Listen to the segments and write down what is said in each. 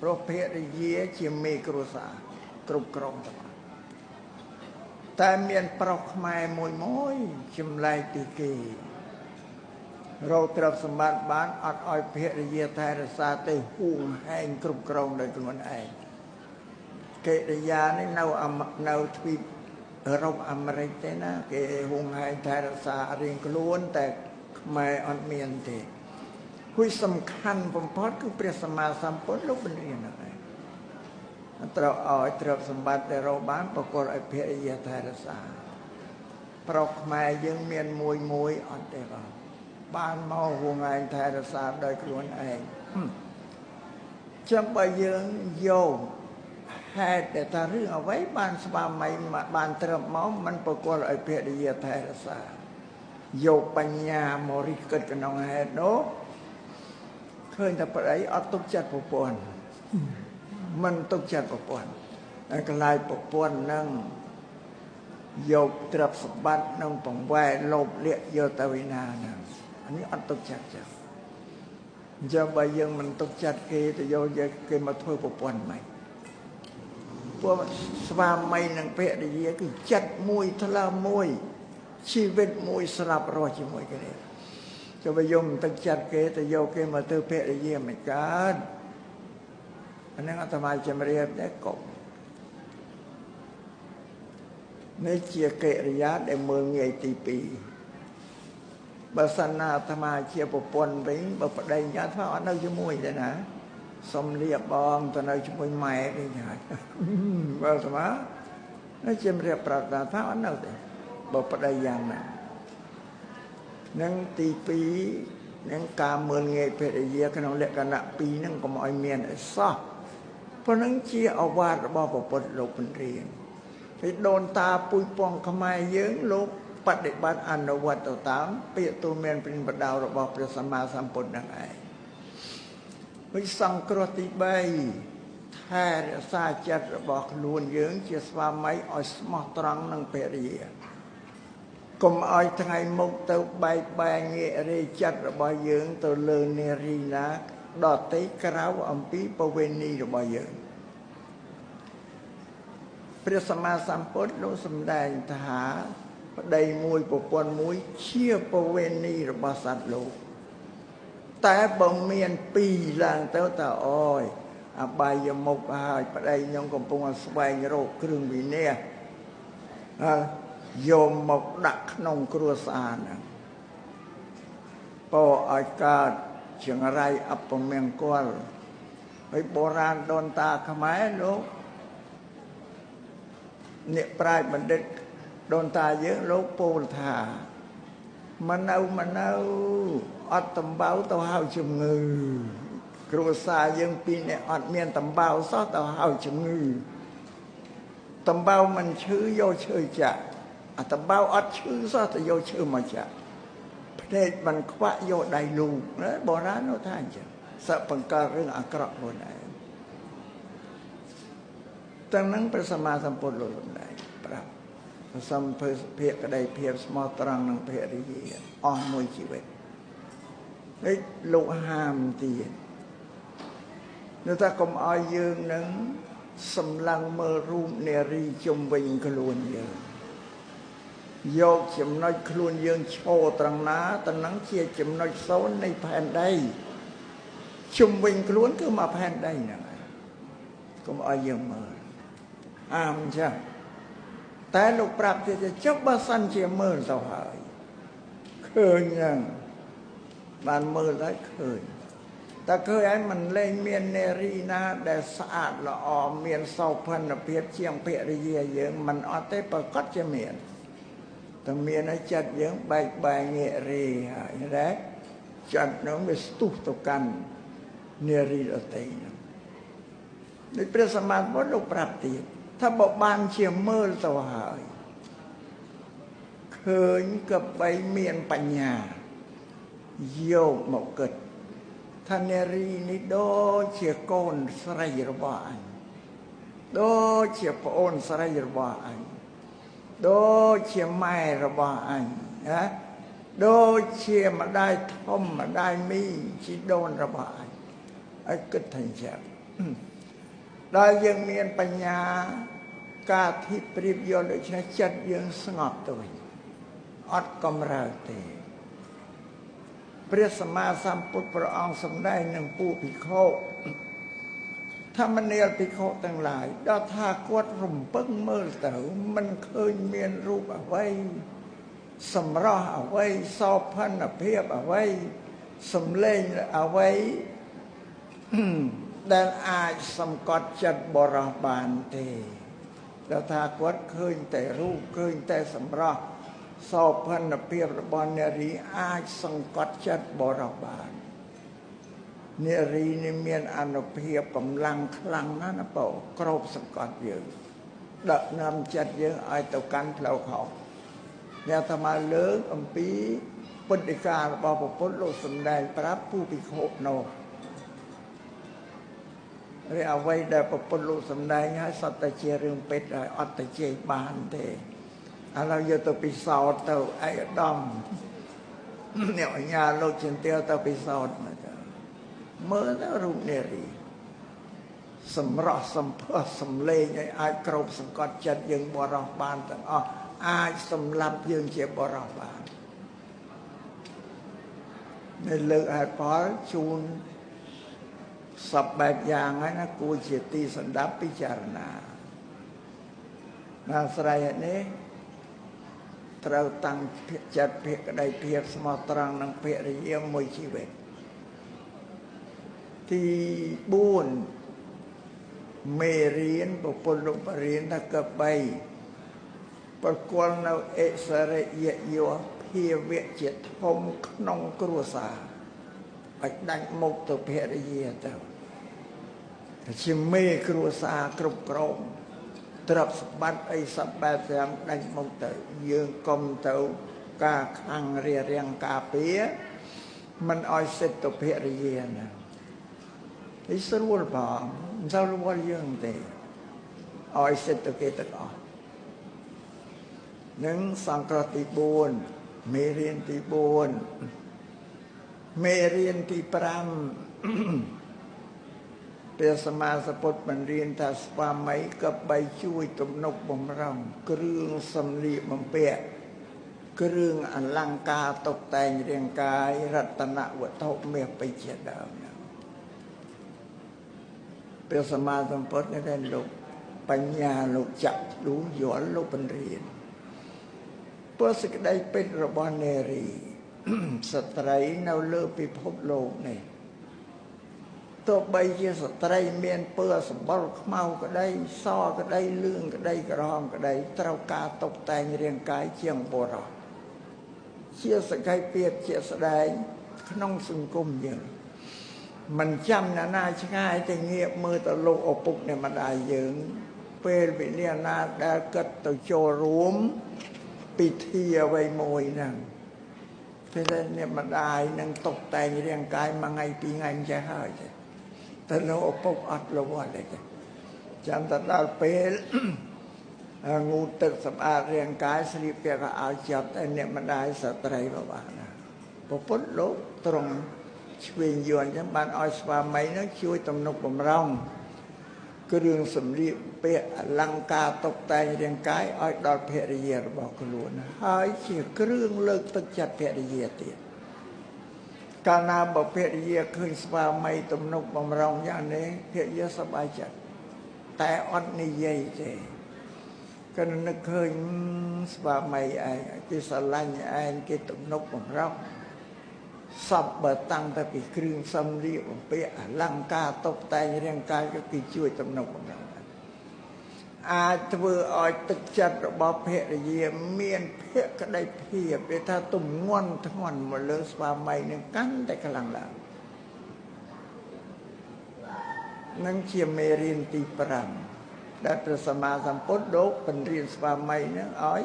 ព្រោះភរិយាជាមេគ្រួសារគ្រប់គ្រងទាំងអស់តែមានប្រុសខ្មែរមួយមួយចម្លែកពីគេរកទ្រព្យសម្បត្តិបានអត់ឲ្យភរិយាថែរក្សាទេហួងហែងគ្រប់គ្រងដោយខ្លួនឯងកិរិយានេះនៅទ្វីបអឺរ៉ុបអាមេរិកទេណាគេហួងហែងថែរក្សារៀងខ្លួនតែខ្មែរអត់មានទេគួយសំខាន់បំផុតគឺព្រះសម្មាសម្ពុទ្ធលោកបង្រៀនហ្នឹងឯងត្រូវឲ្យទ្រព្យសម្បត្តិដែលរកបានប្រកល់ឲ្យភរិយាថែរក្សាប្រុសខ្មែរយើងមានមួយមួយអត់ទេបងបានមកហួងឯងថែរក្សាដោយខ្លួនឯងចឹងបើយើងយកហេតុដែលថារឿងអ្វីបានស្វាមីបានត្រឹមមកมันប្រកល់ឲ្យភរិយាថែរក្សាយកបញ្ញាមករិះគិតក្នុងហេតុនោះឃើញតែប្តីអត់ទុកចិត្តប្រពន្ធមិនទុកចិត្តប្រពន្ធហើយកន្លែងប្រពន្ធនឹងយកទ្រព្យសម្បត្តិនឹងបង្វែរលោភលាក់យកទៅវិណាហ្នឹងអានេះអត់ទុកចិត្តចឹងអញ្ចឹងបើយើងមិនទុកចិត្តគេទៅយកគេមកធ្វើប្រពន្ធមិនពួកស្វាមីនិងភរិយាគឺចិត្តមួយថ្លើមមួយជីវិតមួយស្លាប់រស់ជាមួយគ្នាចុះបើយើងមិនទឹកចិត្តគេទៅយកគេមកធ្វើភរិយាមិនកើតអាហ្នឹងអាត្មាជំរាបដែរកុំនេះជាកិរិយាដែលមើលងាយទី2បើសិនណាអាត្មាជាប្រពន្ធវិញបើប្តីញ៉ាំអាត្មាអត់នៅជាមួយទេណាសុំលាបងទៅនៅជាមួយម៉ែវិញហើយបើអាត្មានេះជំរាបប្រាប់ថាអត់នៅទេបើប្តីយ៉ាងណានឹងទី2នឹងការមើលងាយភរិយាក្នុងលក្ខណៈ2នឹងកុំឲ្យមានអីសោះព្រោះនឹងជាអវាទរបស់ព្រះពុទ្ធលោកបង្រៀនហើយដូនតាពូជពងខ្មែរយើងលោកបដិបត្តិអនុវត្តទៅតាមពាក្យទូមានព្រិនបដៅរបស់ព្រះសម្មាសម្ពុទ្ធនឹងឯងវិសង្គ្រោះទី3ថែរក្សាចិត្តរបស់ខ្លួនយើងជាស្វាមីឲ្យស្មោះត្រង់នឹងភរិយាកុំឲ្យថ្ងៃមុខទៅបែកបែងងាករេចិត្តរបស់យើងទៅលើនារីណាដទៃក្រៅអំពីប្រវេណីរបស់យើងព្រះសម្មាសម្ពុទ្ធលោកសម្ដែងថាប្តីមួយប្រពន្ធមួយជាប្រវេណីរបស់សត្វលោកតែបើមានពីរឡើងទៅតើអូយអបាយមុខហើយប្តីខ្ញុំកំពុងស្វែងរកគ្រឿងវិន័យយកមកដាក់ក្នុងគ្រួសារហ្នឹងពោឲ្យកើតចង្រៃអពមង្គលហើយបុរាណដូនតាខ្មែរលោកអ្នកប្រាជ្ញបណ្ឌិតដូនតាយើងលោកពោលថាមកនៅអត់តំបៅទៅហៅជំងឺគ្រួសារយើងពីរអ្នកអត់មានតំបៅសោះទៅហៅជំងឺតំបៅមិនឈឺយកឈឺចាក់អាតំបៅអត់ឈឺសោះទៅយកឈឺមកចាក់ភ្នែកមិនខ្វាក់យកដៃលូកណាបុរាណនោះថាអញ្ចឹងសឹកបង្កើតរឿងអាក្រក់ខ្លួនឯងទាំងហ្នឹងព្រះសម្មាសម្ពុទ្ធលោកសម្ដែងប្រាប់សំភេកក្តីភាពស្មោះត្រង់នឹងភរិយាអស់មួយជីវិតនេះលោកហាមទៀតនោះថាកុំឲ្យយើងនឹងសម្លឹងមើលរូបនារីជុំវិញខ្លួនយើងយកចំណុចខ្លួនយើងឈរត្រង់ណាត្រង់ហ្នឹងជាចំណុចសូន្យនៃផែនដីជុំវិញខ្លួនគឺមកផែនដីហ្នឹងឯងកុំឲ្យយើងមើលអាមចឹងតែលោកប្រាប់ទៀតចុះបើសិនជាមើលទៅហើយឃើញហ្នឹងបានមើលហើយឃើញតែឃើញហើយមិនលែងមាននារីណាដែលស្អាតល្អមានសោភណភាពជាងភរិយាយើងមិនអត់ទេប្រកាសជាមានតែមានឲ្យចិត្តយើងបែកបែងងាករេហើយណាចិត្តនោះវាស្ទុះទៅកាន់នារីដទៃហ្នឹងដូចព្រះសម្មាសម្ពុទ្ធលោកប្រាប់ទៀតថាបើបានជាមើលទៅហើយឃើញក៏បីមានបញ្ញាយកមកគិតថានារីនេះដូចជាកូនស្រីរបស់អញដូចជាប្អូនស្រីរបស់អញដូចជាម៉ែរបស់អញណាដូចជាម្ដាយធំម្ដាយមីជីដូនរបស់អញឲ្យគិតថាអញ្ចឹង ដល់យើងមានបញ្ញាការធៀបប្រៀបយល់ដូច្នេះចិត្តយើងស្ងប់ទៅវិញអត់កំរើកទេព្រះសម្មាសម្ពុទ្ធព្រះអង្គសម្ដែងនឹងពួកភិក្ខុធម្មនាលភិក្ខុទាំងឡាយដល់ថាគាត់រំពឹងមើលទៅមិនឃើញមានរូបអ្វីសម្រស់អ្វីសោភណភាពអ្វីសំលេងអ្វីដែលអាចសង្កត់ចិត្តបរោះបានទេដល់ថាគាត់ឃើញតែរូបឃើញតែសម្រស់សោភណភាពរបស់នារីអាចសង្កត់ចិត្តបរោះបាននារីនេះមានអនុភាពកម្លាំងខ្លាំងណាស់ណាបងក្របសង្កត់យើងដឹកនាំចិត្តយើងឲ្យទៅកាន់ផ្លូវខុសអ្នកអាត្មាលើកអំពីពុទ្ធិការបស់ពុទ្ធលោកសម្ដែងប្រាប់ពូភិក្ខុនោះឬអ្វីដែលពុទ្ធលោកសម្ដែងហើយសត្វតែជារឿងពិតហើយអត់ទៅជែកបានទេឥឡូវយកទៅពិសោធន៍ទៅឯកឧត្តមអ្នកអញ្ញាលោកចិន្ទាទៅពិសោធន៍មើលទៅរូបនារីសម្រស់សម្ផស្សសម្លេងឲ្យអាចគ្របសង្កត់ចិត្តយើងបរោះបានទាំងអស់អាចសម្លាប់យើងជាបរោះបាននៅលើកហេតុផលជូនសពបែបយ៉ាងហើយណាគួរជាទីសម្ដាប់ពិចារណាណាស្រ័យនេះត្រូវតាំងចិត្តភក្តីភាពស្មោះត្រង់នឹងភរិយាមួយជីវិតទី4មេរៀនពុទ្ធលោកបរៀនថាកបីប្រគល់នៅអិសរិយយោភាវៈជាធំក្នុងគ្រួសារឲ្យដាច់មុខទៅភរិយាទៅជាមេគ្រួសារគ្រប់គ្រងទ្រព្យសម្បត្តិអីសពបែបយ៉ាងដាច់មុខទៅយើងកុំទៅការខាំងរារាំងការពារមិនឲ្យសិទ្ធិភរិយាណានេះស្រួលបងមិនសូវរវល់យើងទេឲ្យសិទ្ធិគេទាំងអស់នឹងសង្គ្រោះទី4មេរៀនទី4មេរៀនទី5ព្រះសម្មាសម្ពុទ្ធបានរៀនថាស្វាមីក៏បីជួយទំនុកបំរុងគ្រឿងសម្លៀកបំពាក់គ្រឿងអលង្ការតុបតែងរាងកាយរតនវត្ថុមាសពេជ្រជាដើមព្រះសម្មាសម្ពុទ្ធនេះដែលលោកបញ្ញាលោកចាក់ឌូយល់លោកបង្រៀនព្រោះសេចក្តីពិតរបស់នារីស្ត្រីនៅលើពិភពលោកនេះទោះបីជាស្ត្រីមានពើសម្បុរខ្មៅក្តីសក្តីលឿងក្តីក្រហមក្តីត្រូវការតុបតែងរាងកាយជាងបុរសជាសក្ខីភាពជាស្ដែងក្នុងសង្គមយើងមិនចាំណានាឆ្ងាយទៅងាកមើលទៅលោកឪពុកអ្នកម្ដាយយើងពេលវេលាណាដែលគិតទៅចូលរួមពិធីអ្វីមួយហ្នឹងពេលអ្នកម្ដាយនឹងតុបតែងរាងកាយមួយថ្ងៃពីរថ្ងៃមិនចេះហើយទេតែលោកឪពុកអត់រវល់ទេចាំតែដល់ពេលងូតទឹកសម្អាតរាងកាយស្លៀកពាក់កៅអៅចាប់តែអ្នកម្ដាយស្ត្រីក៏បានណាពុទ្ធលោកត្រង់ឆ្វេងយន់ចឹងបានឲ្យស្វាមីនឹងជួយទំនុកបំរុងគ្រឿងសម្លៀកពាក់អលង្ការតុបតែងរាងកាយឲ្យដល់ភរិយារបស់ខ្លួនហើយជាគ្រឿងលើកទឹកចិត្តភរិយាទៀតកាលណាបើភរិយាឃើញស្វាមីទំនុកបំរុងយ៉ាងនេះភរិយាសប្បាយចិត្តតែអត់និយាយទេក៏នឹកឃើញស្វាមីឯងគេស្រឡាញ់ឯងគេទំនុកបំរុងសពបើតាំងតែពីគ្រឿងសម្លៀកបំពាក់អលង្ការតុបតែងរាងកាយក៏គេជួយទំនុកបំរុងអាចធ្វើឲ្យទឹកចិត្តរបស់ភរិយាមានភក្តីភាពគេថាទំងន់ធ្ងន់មកលើស្វាមីនឹងកាន់តែខ្លាំងឡើងនឹងជាមេរៀនទី5ដែលព្រះសម្មាសម្ពុទ្ធលោកបង្រៀនស្វាមីនឹងឲ្យ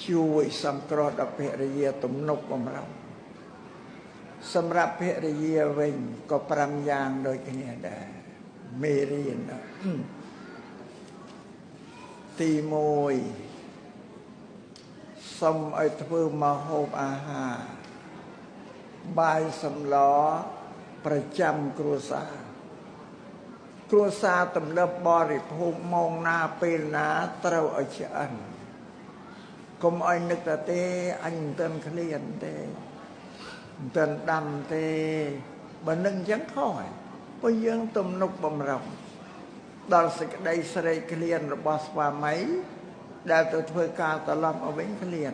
ជួយសង្គ្រោះដល់ភរិយាទំនុកបំរុងសម្រាប់ភរិយាវិញក៏5យ៉ាងដូចគ្នាដែរមេរៀនទី1សូមឲ្យធ្វើម្ហូបអាហារបាយសម្លប្រចាំគ្រួសារ គ្រួសារទំនើបបរិភោគម៉ោងណាពេលណាត្រូវឲ្យឆ្អិនកុំឲ្យនឹកថាទេអញមិនទាន់ឃ្លានទេមិនទាន់ដាំទេបើនឹកអញ្ចឹងខុសហើយព្រោះយើងទំនុកបំរុងដល់សេចក្តីស្រេកឃ្លានរបស់ស្វាមីដែលទៅធ្វើការត្រឡប់មកវិញឃ្លាន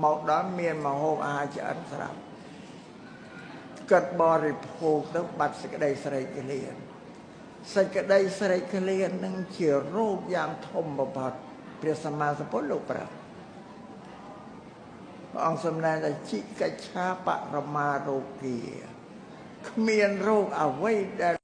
មកដល់មានមហូបអាហារឆ្អិនស្រាប់គិតបរិភោគទៅបាត់សេចក្តីស្រេកឃ្លានសេចក្តីស្រេកឃ្លាននឹងជារោគយ៉ាងធំបំផុតព្រះសម្មាសម្ពុទ្ធលោកប្រាប់ព្រះអង្គសម្ដែងថាជីកិច្ឆាបរមារោគាគ្មានរោគអ្វីដែល